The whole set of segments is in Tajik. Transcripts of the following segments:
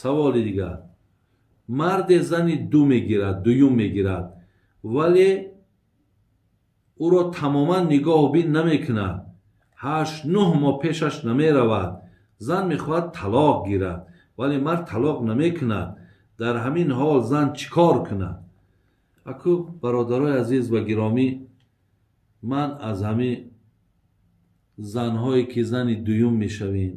Саволи дигар: марде зани ду мегирад, дуюм мегирад, вале ӯро тамоман нигоҳубин намекунад, 8-9 моҳ пешаш намеравад. Зан мехоҳад талоқ гирад, вале мард талоқ намекунад. Дар ҳамин ҳол зан чӣ кор кунад? Аку, бародарои азиз ва гиромӣ, ман аз ҳамин занҳое ки зани дуюм мешавем,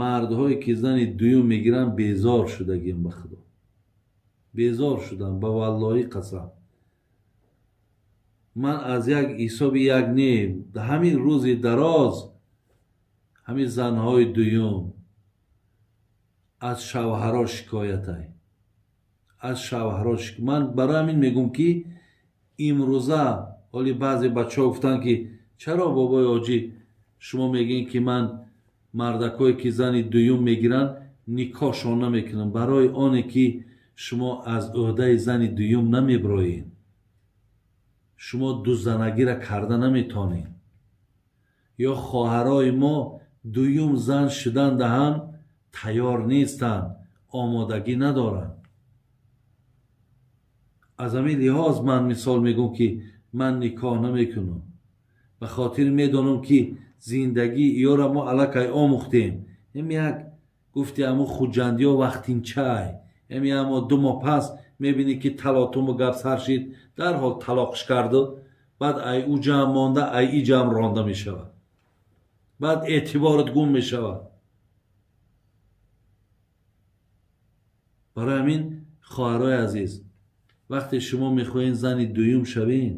мардҳое ки зани дуюм мегиранд, безор шудагием. Ба Худо безор шудам, ба валлоҳӣ қасам. Ман аз як ҳисоби як не, ҳамин рӯзи дароз ҳамин занҳои дуюм аз шавҳаро шикоятай, аз шавҳаро. Ман барои ҳамин мегӯм, ки имрӯза ҳоли баъзе бачаҳо гуфтанд, ки чаро, бобои ҳоҷӣ, шумо мегӯед, ки ман мардакое ки зани дуюм мегиранд, никоҳшон намекунам? Барои оне ки шумо аз ӯҳдаи зани дуюм намеброед, шумо дузанагира карда наметонед. Ё хоҳарои мо дуюм зан шуданда ҳам тайёр нестанд, омодагӣ надоранд. Аз ҳамин лиҳоз ман мисол мегӯм, ки ман никоҳ намекунам, ба хотир медонам, ки зиндагии иёра мо аллакай омӯхтем. Эм як гуфти ҳамун хуҷандиё, вақтинчай, эм як моҳ, 2 моҳ пас мебинӣ, ки талотуму гап сар шид, дарҳол талоқш карду баъд ай ӯ ҷамъ монда, ай и ҷамъ ронда мешавад, баъд эътиборат гум мешавад. Барои ҳамин, хоҳарои азиз, вақте шумо мехоҳед зани дуюм шавед,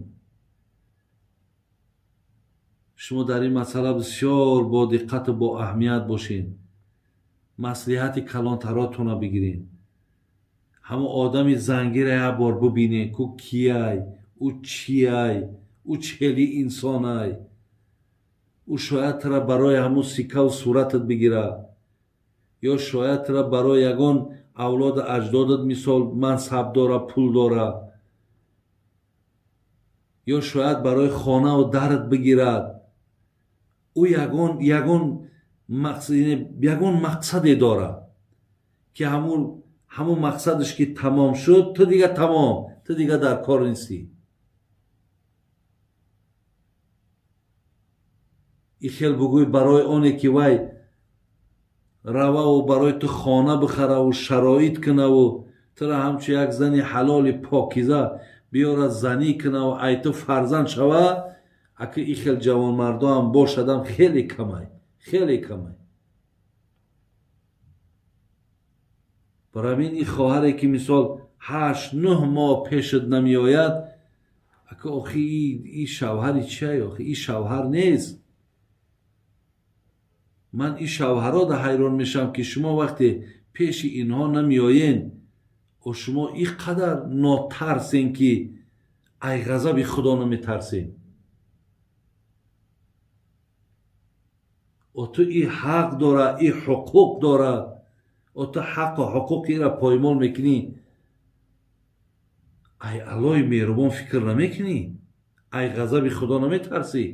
шумо дар ин масъала бисёр бо диққату бо аҳамият бошед, маслиҳати калонтаротонро бигиред. Ҳамон одами зангира як бор бубинед, ку кияй, ӯ чияй, ӯ чели инсонай. Ӯ шояд тара барои ҳамун сикаву суратат бигирад, ё шояд тара барои ягон авлоду аҷдодат, мисол, мансаб дора, пул дора, ё шояд барои хонаву дарат бигирад. Ӯ ягон мақсаде дорад, ки ҳамун мақсадаш ки тамом шуд, ту дига тамом, ту дига дар кор нестӣ. И хел бугӯй, барои оне ки вай рававу барои ту хона бихараву шароит кунаву тура ҳамчун як зани ҳалоли покиза биёра, занӣ кунаву ай ту фарзанд шава, аки и хел ҷавонмардоам бошадам, хеле камай, хеле камай. Барои ҳамин ин хоҳаре ки мисол 8-9 моҳ пешат намеояд, ака, охи, и шавҳари чиай? Охи, и шавҳар нест. Ман ин шавҳаро да ҳайрон мешавам, ки шумо вақте пеши инҳо намеоен, о шумо ин қадар нотарсен, ки ай ғазаби Худо наметарсен. О ту и ҳақ дора, и ҳуқуқ дора, о ту ҳаққу ҳуқуқи ира поймол мекунӣ, ай Аллоҳи меҳрубон фикр намекунӣ, ай ғазаби Худо наметарсӣ.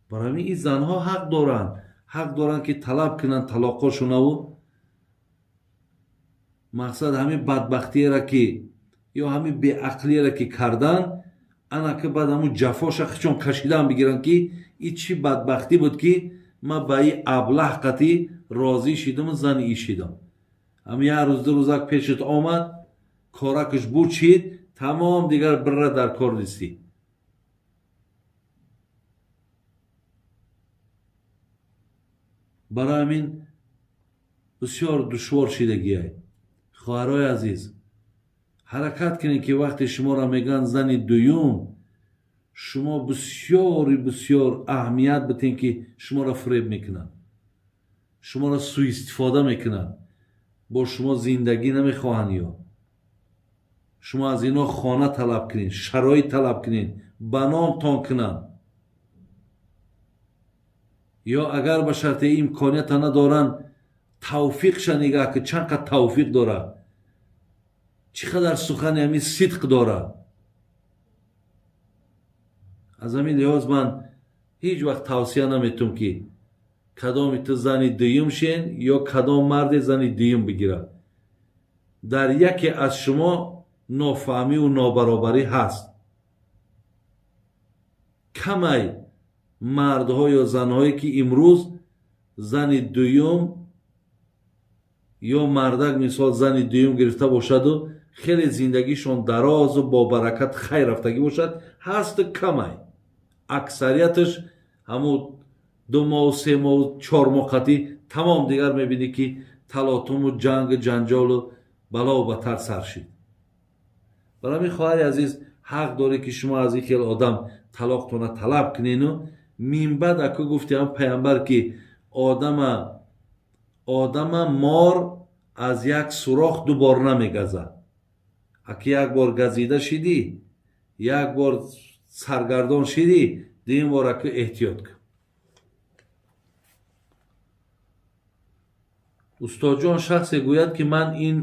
Барои ҳамин ин занҳо ҳақ доранд, ҳақ доранд, ки талаб кунанд талоқҳошонаву. Мақсад ҳамин бадбахтиеро ки ё ҳамин беақлиеро ки кардан, ана ки баъд ҳамун ҷафоша хичон кашидан бигиранд, ки и чӣ бадбахтӣ буд, ки ман ба и аблаҳ қатӣ розӣ шидаму зани и шидам. Ҳамин як рӯз, 2 рӯзак пешат омад, коракаш бучид, тамом, дигар бирра дар кор нестӣ. Барои ҳамин бисёр душвор шидагиай. Хоҳарои азиз, ҳаракат кунед, ки вақте шуморо мегӯянд зани дуюм, шумо бисёри бисёр аҳамият битен, ки шуморо фиреб мекунанд, шуморо суистифода мекунанд, бо шумо зиндагӣ намехоҳанд. Ё шумо аз ино хона талаб кунед, шароит талаб кунед, ба номтон кунанд, ё агар ба шарти имконията надоранд, тавфиқша нигаҳ кун, чанд қад тавфиқ дорад, чӣ қадар сухани ҳамин сидқ дорад. Аз ҳамин лиҳоз ман ҳеҷ вақт тавсия наметум, ки Кадоми ту зани дуюм шен ё кадом марде зани дуюм бигирад. Дар яке аз шумо нофаҳмиву нобаробарӣ ҳаст. Камай мардҳо ё занҳое ки имрӯз зани дуюм ё мардак мисол зани дуюм гирифта бошаду хеле зиндагишон дарозу бо баракат хайр рафтагӣ бошад, ҳасту камай. Аксарияташ ҳамун 2 моҳу 3 моҳу 4 моҳ қатӣ тамом дигар мебинӣ ки талотуму ҷангу ҷанҷолу балову батар сар шид. Барои ҳамин хоҳари азиз, ҳақ дорӣ ки шумо аз ин хел одам талоқтона талаб кунену минбаъд аку гуфтиам пайғамбар ки одама мор аз як сурох 2 бор намегазад. Аки як бор газида шидӣ, як бор саргардон шидӣ, дуюм бор аку эҳтиёт кун. Устодҷон, шахсе гӯяд ки ман ин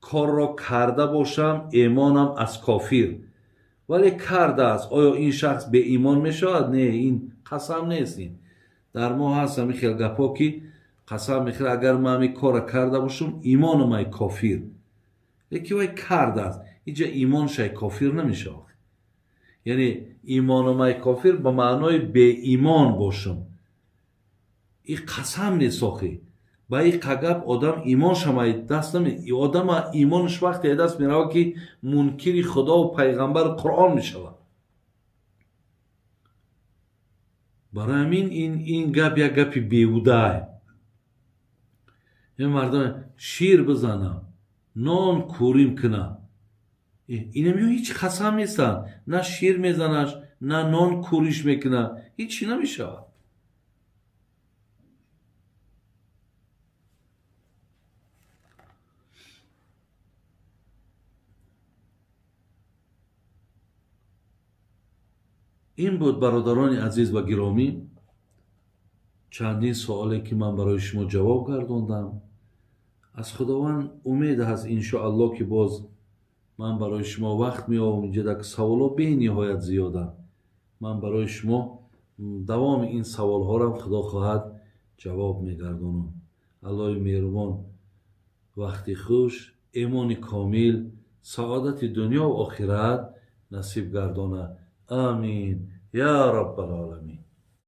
корро карда бошам, эмонам аз кофир, вале кардааст, оё ин шахс беимон мешавад? Не, ин қасам нест. Ин дар мо ҳаст ҳамин хел гапҳо ки қасам мехӯрад, агар ман ҳамин корро карда бошам, имонам ай кофир. Лекин вай кардааст, инҷа имонаш ай кофир намешавад. Яъне имонам ай кофир ба маънои беимон бошам. Ин қасам нест охи. Ба ин қагап одам имоншам ай даст наме, одама имонаш вақте ай даст меравад ки мункири Худову пайғамбару Қуръон мешавад. Барои ҳамин ин гап як гапи беҳудае. Ин мардум шир бизанам, нон кӯрим кунам, инам ё ҳеҷ қасам нестанд, на шир мезанаш, на нон кӯриш мекунад, ҳеҷ чӣ намешавад. Ин буд бародарони азиз ва гиромӣ чандин суоле ки ман барои шумо ҷавоб гардондам. Аз Худованд умед ҳаст иншоаллоҳ ки боз ман барои шумо вақт меёбам. Инҷа дар саволҳо бениҳоят зиёданд. Ман барои шумо давоми ин саволҳорам Худо хоҳад ҷавоб мегардонам. Аллоҳи меҳрубон вақти хуш, эмони комил, саодати дунё ва охират насиб гардонад. Амин я Раббал оламин.